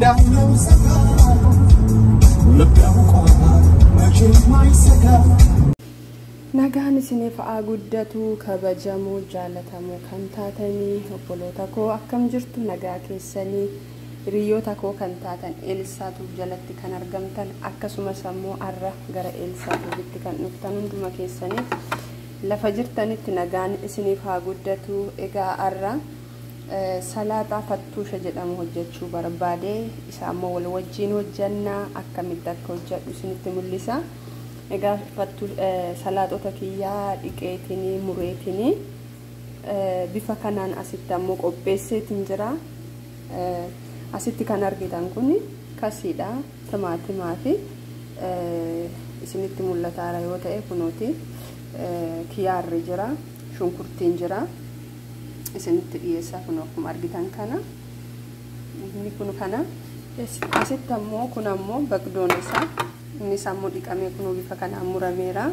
እንዳለው ሰጋ ልብ ያውቀዋል መቼም አይሰጋ። Nagaan isiniif haa guddatu kabajamoo jaalatamoo kan taatanii obboloota koo akkam jirtu nagaa keessanii hiriyoota koo kan taatan Eelsaatuuf jalatti kan argamtan akkasumas ammoo har'a gara Eelsaatuufitti kan dhuftan hunduma keessaniif lafa jirtanitti nagaan isiniif haa guddatu. Egaa har'a salaaxaa fattuusha jedhamu hojjechuu barbaade isa ammoo wal wajjiin hojjannaa akkamitti akka hojjedhu isinitti mul'isa. Egaa salaaxota kiyyaa dhiqeetinii mureetinii bifa kanaan asitti ammoo qopheesseetiin jira. Asitti kan argitan kun kasiidha, timaatimaa fi isinitti mul'ataara yoo ta'e kunuuti kiyaarri jira, shunkurtiin jira. Isinitti dhiyeessaa kun akkuma argitan kana. Inni kun kana. Asitti ammoo kun ammoo baqdoon isaa. Innis ammoo dhiqamee kunuu bifa kanaan murameera.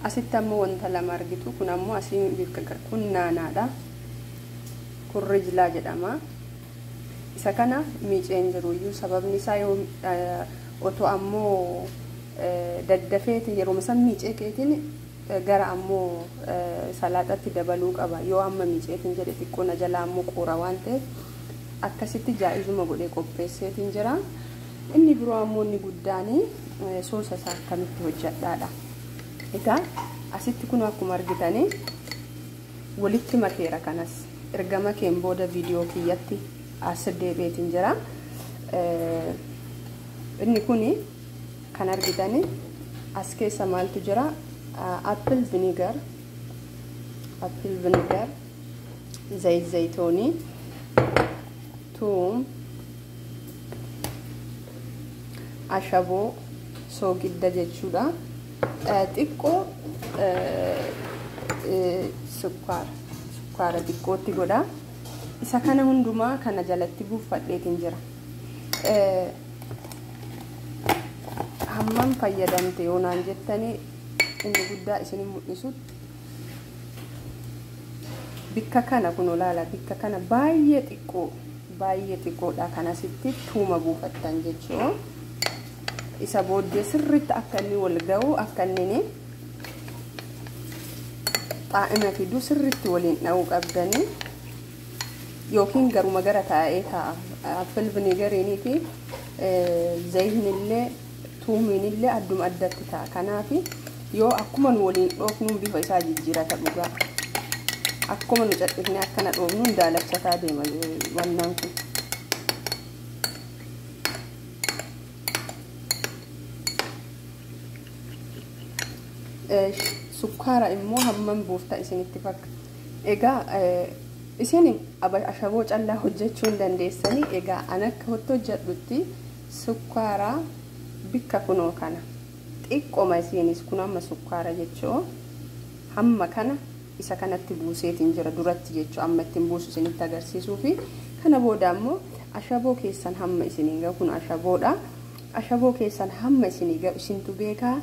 Asitti ammoo wanta lama argitu. Kun ammoo asii kun naanaadha. Kun rijlaa jedhama. Isa kana miiceen jiruyyuu sababni isaa yoo otoo ammoo daddafeeti yeroo san miicee keetiin gara ammoo salaaxatti dabaluu qaba. Yoo amma miiceetiin jedhe xiqqoo na jalaa ammoo qoora waan ta'eef akkasitti jaa'izuma godhee qopheesseetiin jira. Inni biroo ammoo inni guddaan soosa isaa akkamitti hojjedhaadha. Egaa asitti kun akkuma argitanii walitti makeera kanas erga makeen booda viidiyoo kiyyatti as deebi'eetiin jira. Inni kun kan argitanii as keessa maaltu jira? Apple vinegar, apple vinegar, zayit zayitoonii, tuum, ashaboo, soogidda jechuudha. Xiqqoo sukkaara xiqqootti godha. Isa kana hundumaa kana jalatti buufadheetiin jira. Hammam fayyadamte yoo naan jettanii inni guddaa isin mul'isu bikka kana kun olaala bikka kana baay'ee xiqqoo baay'ee xiqqoodha kan asitti tuuma buufattan jechuudha. Isa booddee sirriitti akka inni wal ga'u akka inni xaa'ima fidu sirriitti waliin dha'uu qabdanii yookiin garuma gara taa'ee taa'a. Appil vinegariinii fi zayitnillee tuumiinillee adduma addatti ta'a. Kanaaf yoo akkuma nu waliin dhoofnuun bifa isaa jijjiirata dhugaa. Akkuma nu cadhifnee akkana dhoofnuun daalachataa deema wannaan kun. Sukkaara immoo hammam buufta isinitti fakkaata. Egaa isin ashaboo callaa hojjechuu hin dandeessanii. Egaa an akka hojjedhutti sukkaara bikka kunoo kana xiqqooma isinis kun amma sukkaara jechuu hamma kana isa kanatti buuseetiin jira duratti jechuu amma ittiin buusu isinitti agarsiisuu fi kana booda ammoo ashaboo keessan hamma isiniin gahu kun ashaboodha. Ashaboo keessan hamma isinii gahu isintu beekaa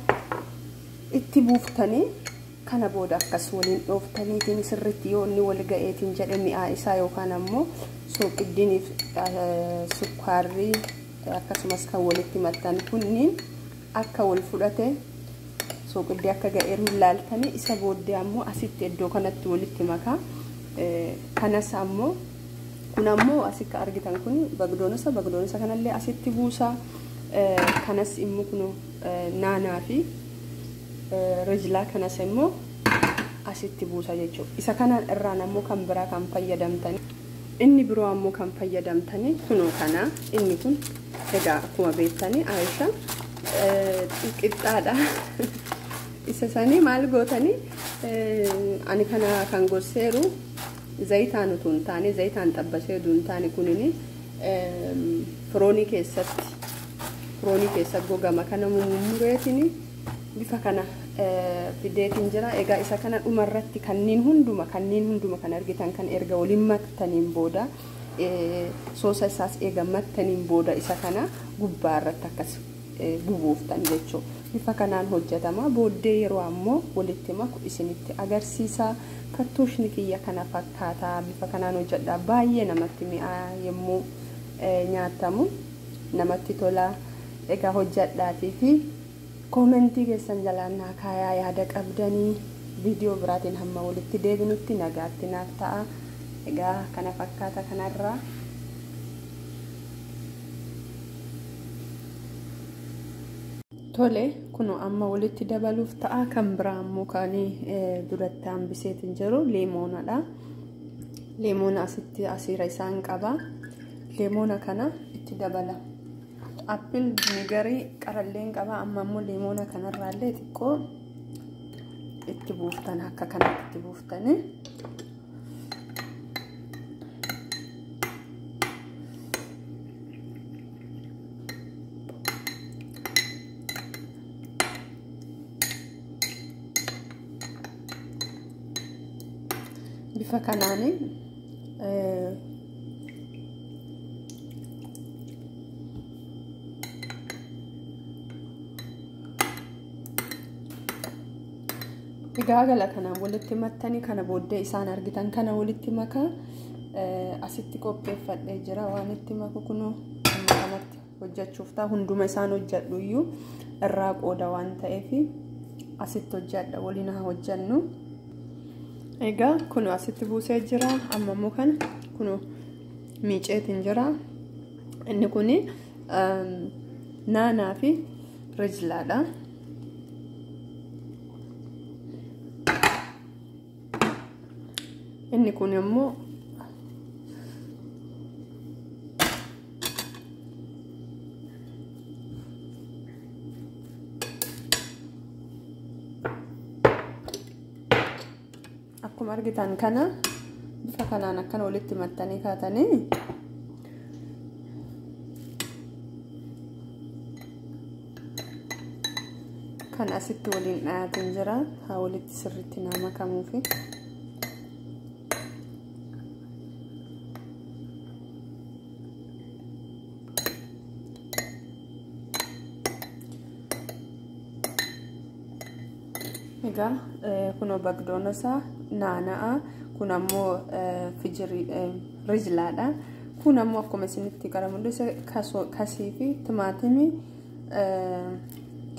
itti buuftanii kana booda akkas waliin dhooftaniitiin sirriitti yoo inni wal ga'eetiin jedhe mi'aa isaa yookaan ammoo sooqiddiniif sukkaarri akkasumas kan walitti maxxan kunniin akka wal fudhate sooqiddii akka ga'eeru ilaaltanii isa booddee ammoo asitti iddoo kanatti walitti makaa. Kanas ammoo kun ammoo asitti argitan kun bagdoonisa kanallee asitti buusaa. Kanas immoo kun naanaa fi rijlaa kanas immoo asitti buusa jechuudha. Isa kana irraan ammoo kan biraa kan fayyadamtanii inni biroo ammoo kan fayyadamtanii kunoo kana inni kun egaa akkuma beektanii Aayisha qixxaadha. Isa sanii maal gootanii ani kana kan gorseeru zayitaan utuu hin taane zayitaan xabbasee utuu hin taane kunini firoonii keessatti gogama kana mummureetini bifa kana fideetiin jira. Egaa isa kana dhumarratti kanneen hunduma kan argitan kan erga waliin maktaniin booda soosa isaas eega maktaniin booda isa kana gubbaa irratti akkas bubuuftan jechuudha. Bifa kanaan hojjetama. Booddee yeroo ammoo walitti maku isinitti agarsiisa. Fattuushni kiyya kana fakkaata. Bifa kanaan hojjedha. Baay'ee namatti mi'aa yommuu nyaatamu. namatti tola. Egaa hojjadhaatii fi koomentii keessan jalaan naa kaayaa yaada qabdanii viidiyoo biraatiin hamma walitti deebinutti nagaatti naaf ta'a. Egaa kana fakkaata kanarraa. Tole kun amma walitti dabaluuf ta'a. Kan biraa ammoo kan duratti hambiseetiin jiru leemoonadha. Leemoona asitti asiira isaan qaba. Leemoona kana itti dabala. Appil vinegarii qaralleen qaba. Amma ammoo leemoona kanarraallee xiqqoo itti buuftan, akka kanatti itti buuftanii. Bifa kanaani egaa gala kanaan walitti mattanii kana booddee isaan argitan kana walitti makaa asitti qopheeffadhee jira. Waan itti maku kunoo amma kanatti hojjechuuf ta'a. Hunduma isaan hojjedhu iyyuu irraa qooda waan ta'eef asitti hojjedha, waliin haa hojjennu. Egaa kun asitti buusee jira. Amma immoo kana kun miiceetiin jira. Inni kun naanaa fi rijlaadha. Inni kun immoo akkuma argitan kana bifa kanaan akkana walitti maxxanii kaatanii kan asitti waliin dhahaatiin jira. Haa walitti sirriitti naa makamuufi. Egaa kunoo bagdoonosaa naana'a, kun ammoo fijirii rijlaadha. Kun ammoo akkuma isinitti qara mul'ise kasii fi timaatimii,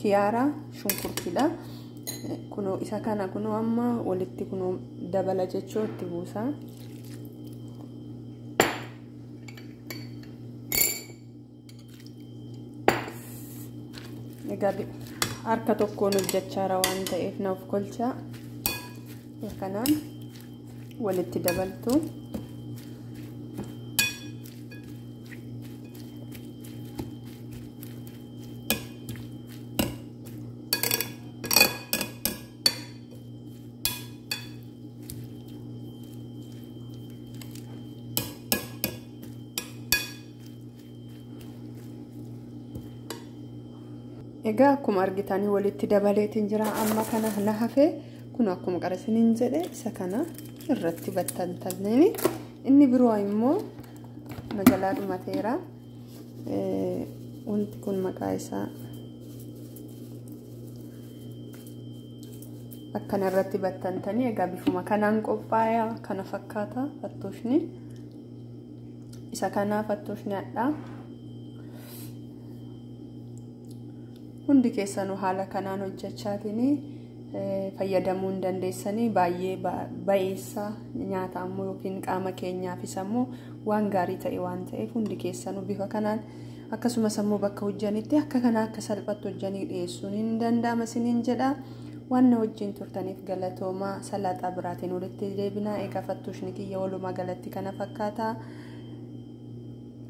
kiyaara, shunkurtiidha. Kunoo isa kana kunoo amma walitti kunoo dabala jechuu itti buusa. Egaa harka tokkoon hojjechaara waan ta'eef naaf kolcha. Kanaan walitti dabaltu. Egaa akkuma argitanii walitti dabaleetiin jira. Amma kana na hafe kun akkuma qarasiniin jedhe isa kana irratti battantanii. Inni biroo immoo majalaa dhumateera. Wanti kun maqaa isaa akkana irratti battantanii. Egaa bifuma kanaan qophaa'aa kana fakkaata fattooshni. Isa kanaa fattooshni hadhaa. Hundi keessanuu haala kanaan hojjechaatiin fayyadamuu hin dandeessanii. Baay'ee ba'eessa nyaata ammoo yookiin qaama keenyaafis ammoo waan gaarii ta'e waan ta'eef hundi keessanuu bifa kanaan akkasumas ammoo bakka hojjanitti akka kanaa akka salphatti hojjanii dhiyeessuun hin danda'ama isiniin jedha. Waan na wajjin turtaniif galatoomaa. Salaaxaa biraatiin walitti deebinaa. Egaa fattuushni kiyya walumaa galatti kana fakkaata.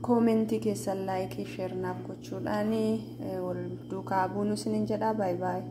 Koomentii keessan laayikii sheer naaf gochuudhaan wal duukaa buunu isiniin jedha. Baay baay.